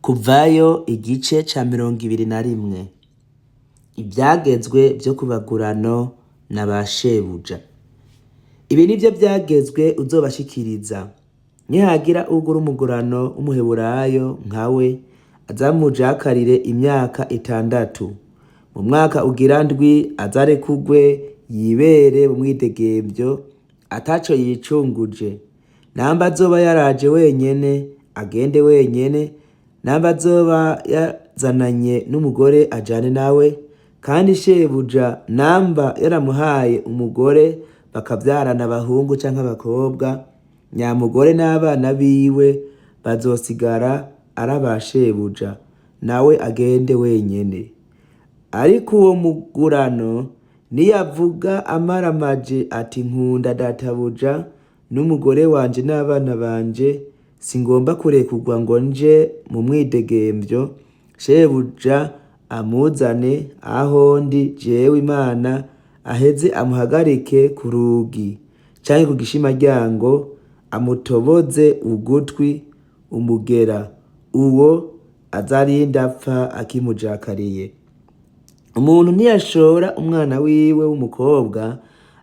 Kuvayo igice ca 21. Ivyagezwe vyo ku bagurano na ba shebuja. Ibi nivyo vyagezwe uzobashikiriza: nihagira uwugura umugurano w'umuheburayo nkawe, aze amujakarire imyaka 6. Mu mwaka ugira ndwi aze arekurwe yibere mu mwidegemvyo ataco yicunguje. Namba azoba yaraje wenyene, agende wenyene, namba azoba yazananye n'umugore ajane nawe, kandi shebuja namba yaramuhaye umugore bakavyarana abahungu canke abakobwa, nyamugore n'abana biwe bazosigara ari aba shebuja, nawe agende wenyene. Ariko uwo mugurano niyavuga amaramaje ati nkunda databuja n'umugore wanje n'abana banje, singomba kurekurwa ngo nje mu mwidegemvyo, shebuja amuzane aho ndi jewe Imana, aheze amuhagarike ku rugi canke ku gishimaryango, amutoboze ugutwi umugera, uwo azarinde apfa akimujakariye. Umuntu niyashora umwana wiwe w'umukobwa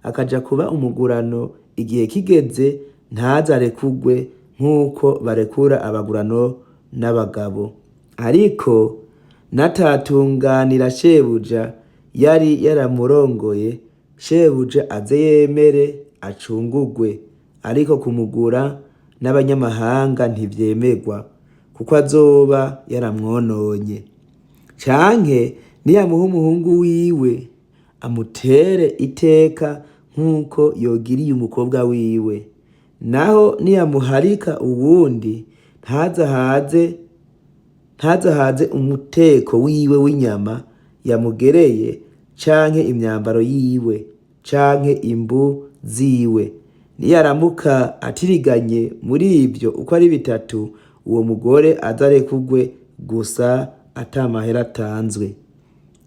akaja kuba umugurano, igihe kigeze ntaze arekurwe nk'uko barekura abagurano n'abagabo. Ariko natatunganira shebuja yari yaramurongoye, shebuja aze yemere acungurwe, ariko kumugura n'abanyamahanga ntivyemerwa, kuko azoba yaramwononye. Canke niyamuha umuhungu wiwe, amutere iteka nk'uko yogiriye umukobwa wiwe. Naho niyamuharika uwundi, ntaze ahaze umuteko wiwe w'inyama yamugereye, canke imyambaro yiwe, canke imbu ziwe. Niyaramuka atiriganye muri ivyo uko ari bitatu, uwo mugore aze arekurwe gusa ata mahera atanzwe.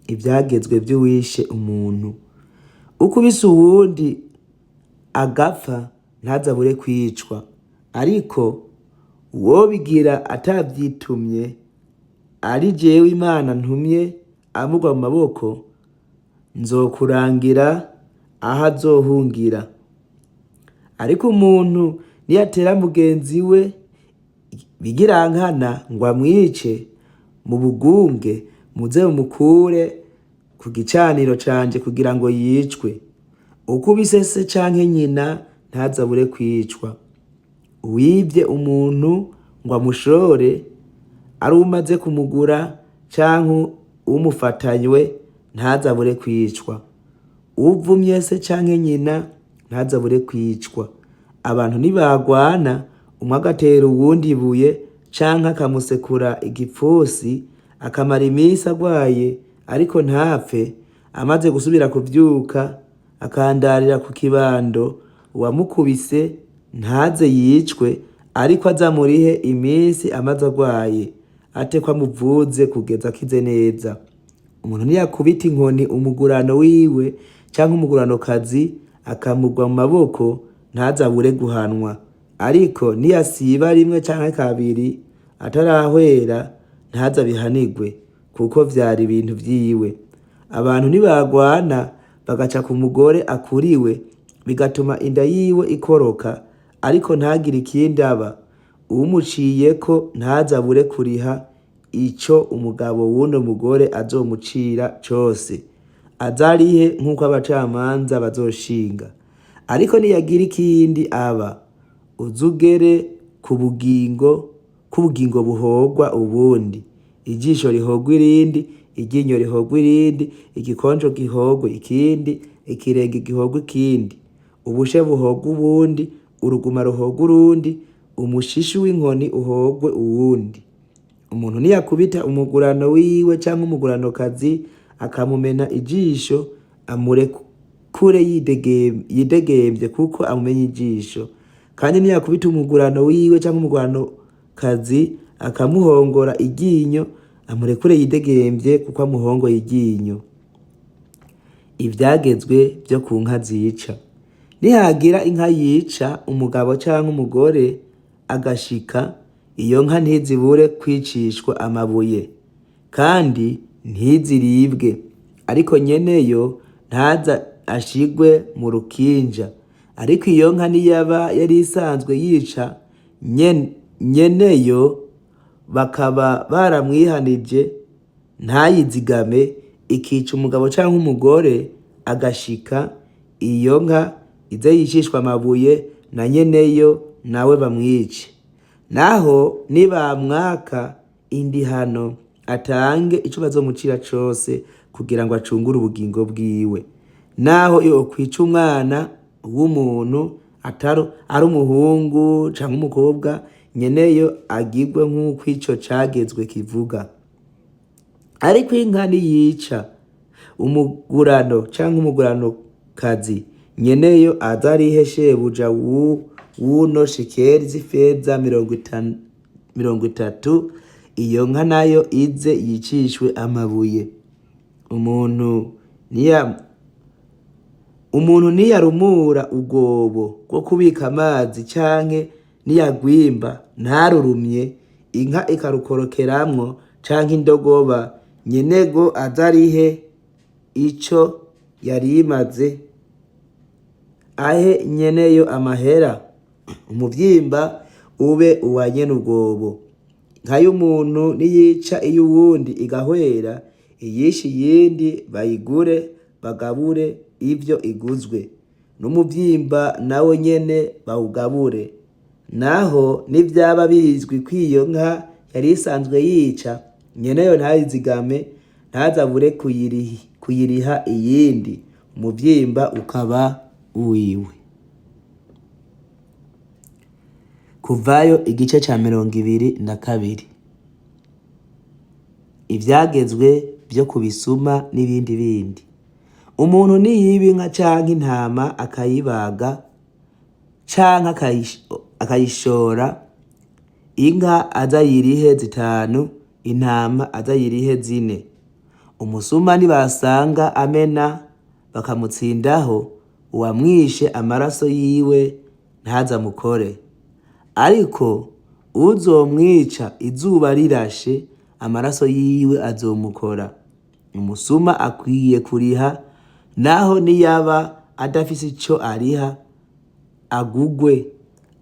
Ivyagezwe vy'uwishe umuntu. Ukubise uwundi agapfa ntaze abure kwicwa, ariko uwobigira atavyitumye, ari jewe Imana ntumye amugwa mu maboko, nzokurangira aho azohungira. Ariko umuntu niyatera mugenzi we bigirankana ngo amwice mu bugunge, muze mumukure ku gicaniro canje kugira ngo yicwe. Ukubise se canke nyina ntaze abure kwicwa. Uwivye umuntu ngo amushore, ari uwumaze kumugura canke umufatanywe, ntaze abure kwicwa. Uwuvumye se canke nyina ntaze abure kwicwa. Abantu nibagwana, umwe agatera uwundi ibuye canke akamusekura igipfusi, akamara imisi agwaye ariko ntapfe, amaze gusubira kuvyuka akandarira ku kibando, uwamukubise ntaze yicwe, ariko aze amurihe imisi amaze agwaye, ate ko amuvuze kugeza akize neza. Umuntu niyakubita inkoni umugurano wiwe canke umuguranokazi akamugwa mu maboko, ntaze abure guhanwa. Ariko niyasiba rimwe canke kabiri atarahwera, ntaze abihanirwe, kuko vyari ibintu vyiwe. Abantu nibagwana bagaca ku mugore akuriwe, bigatuma inda yiwe ikoroka, ariko ntagire ikindi aba, uwumuciyeko ntaze abure kuriha ico umugabo w'uno mugore azomucira cose, aze arihe nk'uko abacamanza bazoshinga. Ariko niyagira ikindi aba, uze ugere ku bugingo, k'ubugingo buhogwa ubundi, ijisho rihogwa irindi, iryinyo rihogwa irindi, igikonjo gihogwe ikindi, ikirenge gihogwe ikindi, ubushe buhogwe ubundi, uruguma ruhogwe urundi, umushishi w'inkoni uhogwe uwundi. Umuntu niyakubita umugurano wiwe canke umuguranokazi akamumena ijisho, amurekure yidegemvye kuko amumenye ijisho. Kandi niyakubita umugurano wiwe canke umuguranokazi akamuhongora iryinyo, amurekure yidegemvye kuko amuhongoye iryinyo. Ivyagezwe vyo ku nka zica. Nihagira inka yica umugabo canke umugore agashika, Iyo nka ntizibure kwicishwa amabuye, kandi ntiziribwe, ariko nyeneyo ntaza ashigwe mu rukinja. Ariko iyo nka niyaba yari isanzwe yica nyeneyo, bakaba baramwihanije ntayizigame, ikica umugabo canke umugore agashika, iyo nka ize yicishwe amabuye na nyeneyo nawe bamwice. Naho nibamwaka indihano atange ico bazomucira cose kugira ngo acungure ubugingo bwiwe. Naho yokwica umwana w'umuntu atari ari umuhungu canke umukobwa, nyeneyo agirwe nk'uko ico cagezwe kivuga. Ariko inka niyica umugurano canke umuguranokazi, nyeneyo aze arihe shebuja wuno shekeli z'ifeza 30, iyo nka nayo ize yicishwe amabuye. Umuntu niyarumura urwobo rwo kubika amazi canke niyagwimba ntarurumye, inka ikarukorokeramwo canke indogoba, nyenego aze arihe ico yari imaze, ahe nyeneyo amahera, umuvyimba ube uwa nyene urwobo. Inka y'umuntu niyica iy'uwundi igahwera, iyishe iyindi bayigure bagabure ivyo iguzwe, n'umuvyimba nawo nyene bawugabure. Naho nivyaba bizwi ko iyo nka yari isanzwe yica, nyeneyo ntayizigame, ntazabure kuyiriha iyindi, umuvyimba ukaba uwiwe. Kuvayo igice ca 22. Ivyagezwe vyo ku bisuma n'ibindi bindi. Umuntu niyiba inka canke intama akayibaga canke akayishora, inka aze ayirihe 5, intama aze ayirihe 4. Umusuma nibasanga amena bakamutsindaho, uwamwishe amaraso yiwe ntazamukore. Ariko uzomwica izuba rirashe, amaraso yiwe azomukora. Umusuma akwiye kuriha, naho niyaba adafise ico ariha, agugwe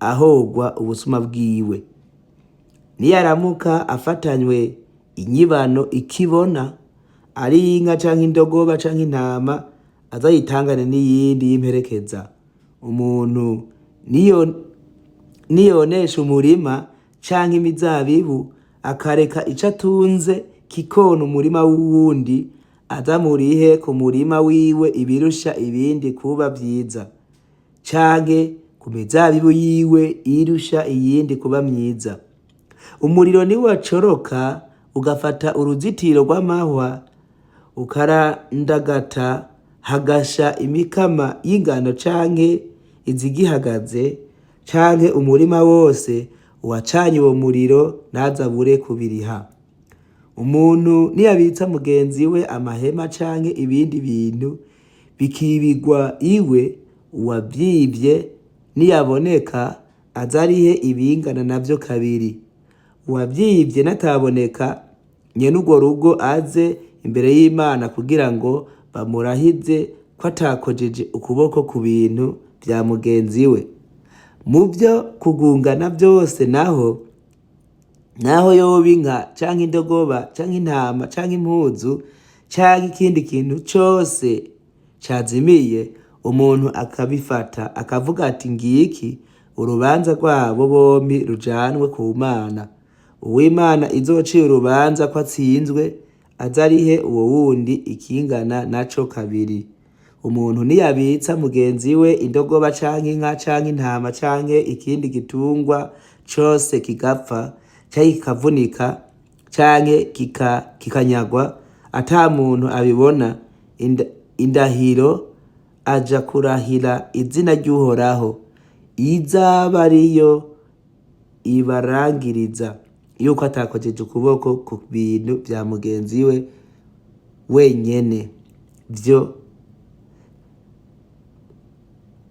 ahogwa ubusuma bwiwe. Niyaramuka afatanywe inyibano ikibona, ari inka canke indogoba canke intama, azayitangane n'iyindi y'imperekeza. Umuntu niyonesha umurima canke imizabibu, akareka ico atunze kikona umurima w'uwundi, azamurihe ku murima wiwe ibirusha ibindi kuba vyiza, canke ku mizabibu yiwe irusha iyindi kuba myiza. Umuriro niwacoroka ugafata uruzitiro rw'amahwa, ukarandagata hagasha imikama y'ingano canke izigihagaze, canke umurima wose, uwacanye uwo muriro ntazabure kubiriha. Umuntu niyabitsa mugenzi we amahema canke ibindi bintu bikibigwa iwe, uwavyivye niyaboneka aze arihe ibingana navyo kabiri. Uwavyivye nataboneka, nyene urwo rugo aze imbere y'Imana kugira ngo bamurahize ko atakojeje ukuboko ku bintu vya mugenzi we. Mu vyo kugungana vyose naho, naho yoba inka canke indogoba canke intama canke impuzu canke ikindi kintu cose cazimiye, umuntu akabifata akavuga ati ngiki, urubanza rwabo bompi rujanwe ku Mana. Uw'Imana izocira urubanza ko atsinzwe, aze arihe uwo wundi ikingana naco kabiri. Umuntu niyabitsa mugenzi we indogoba canke inka canke intama canke ikindi gitungwa cose kigapfa canke kikavunika canke kikanyagwa ata muntu abibona, indahiro aja kurahira izina ry'Uhoraho, izaba ariyo ibarangiriza yuko atakojeje ukuboko ku bintu vya mugenzi we wenyene, vyo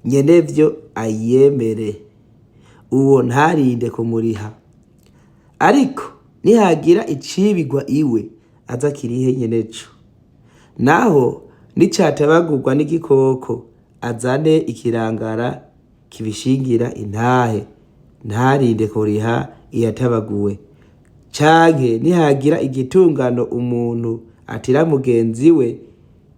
nyenevyo ayemere, uwo ntarinde kumuriha. Ariko nihagira icibigwa iwe, aze akirihe nyeneco. Naho nicatabagurwa n'igikoko, azane ikirangara kibishingira intahe, ntarinde kuriha iyatabaguwe. Canke nihagira igitungano umuntu atira mugenzi we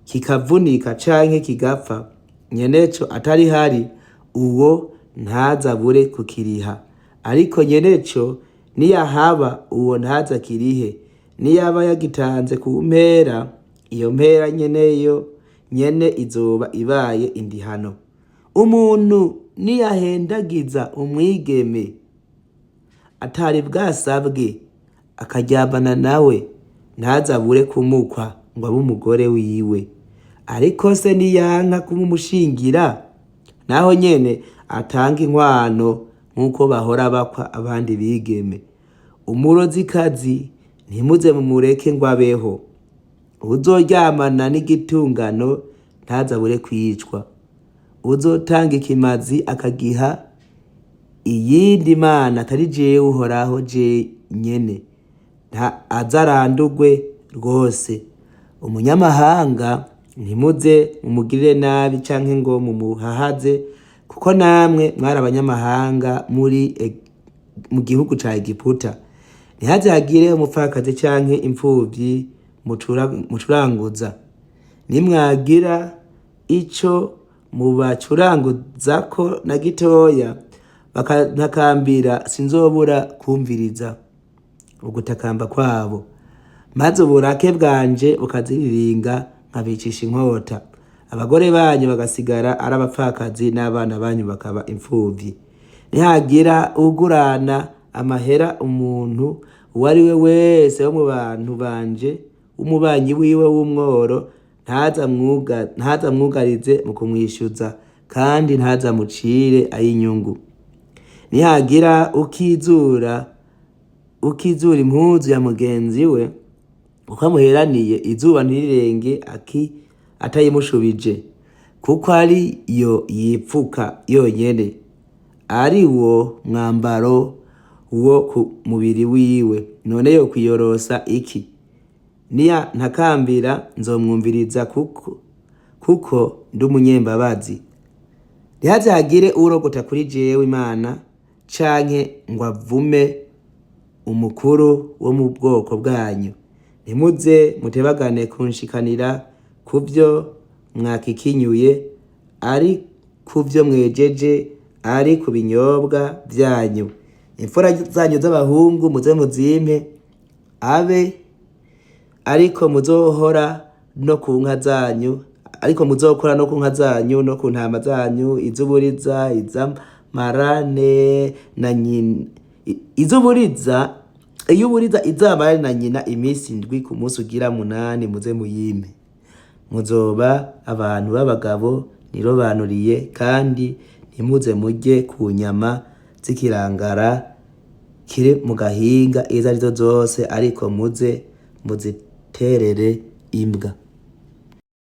kikavunika canke kigapfa, nyeneco atari hari, uwo ntazabure kukiriha. Ariko nyeneco niyahaba, uwo ntaze akirihe. Niyaba yagitanze ku mpera, iyo mpera nyeneyo nyene izoba ibaye indihano. Umuntu niyahendagiza umwigeme atari bwasabwe, akaryamana nawe, ntazabure kumukwa ngo abe umugore wiwe. Ariko se niyanka kumumushingira, naho nyene atanga inkwano nk'uko bahora bakwa abandi bigeme. Umurozikazi ntimuze mumureke ngo abeho. Uwuzoryamana n'igitungano ntazabure kwicwa. Uwuzotanga ikimazi akagiha iyindi mana atari jewe Uhoraho jenyene, aze arandurwe rwose. Umunyamahanga ntimuze mumugirire nabi canke ngo mumuhahaze, kuko namwe mwari abanyamahanga muri mu gihugu ca Egiputa. Ntihaze hagire umupfakazi canke impfuvyi mucuranguza. Nimwagira ico mubacuranguzako na gitoya, bakantakambira, sinzobura kumviriza ugutakamba kwabo, maze uburake bwanje bukaziriringa, nkabicisha inkota, abagore banyu bagasigara ari abapfakazi n'abana banyu bakaba impfuvyi. Nihagira ugurana amahera umuntu uwo ari we wese wo mu bantu banje, w'umubanyi wiwe w'umworo, ntaze amwugarize mu kumwishyuza, kandi ntaze amucire ay'inyungu. Nihagira ukizura impuzu ya mugenzi we uko amuheraniye, izuba ntirirenge atayimushubije, kuko ari yo yipfuka yonyene, ari wo mwambaro wo ku mubiri wiwe. None yokwiyorosa iki? Niyantakambira nzomwumviriza, kuko ndi umunyembabazi. Ntihaze hagire urogota kuri jewe Imana, canke ngo avume umukuru wo mu bwoko bwanyu. Ntimuze mutebagane kunshikanira kuvyo mwakikinyuye, ari kuvyo mwejeje, ari ku binyobwa vyanyu. Imfura zanyu z'abahungu muze muzimpe, abe ariko muzohora no ku nka zanyu, ariko muzokora no ku nka zanyu no ku ntama zanyu, iz'uburiza, iz'amarane na nyina, iz'uburiza, iy'uburiza izamarane na nyina iminsi 7, ku munsi ugira 8 muze muyime. Muzoba abantu b'abagabo nirobanuriye, kandi ntimuze murye ku nyama z'ikirangara kiri mu gahinga izo arizo zose, ariko muze muziterere imbwa.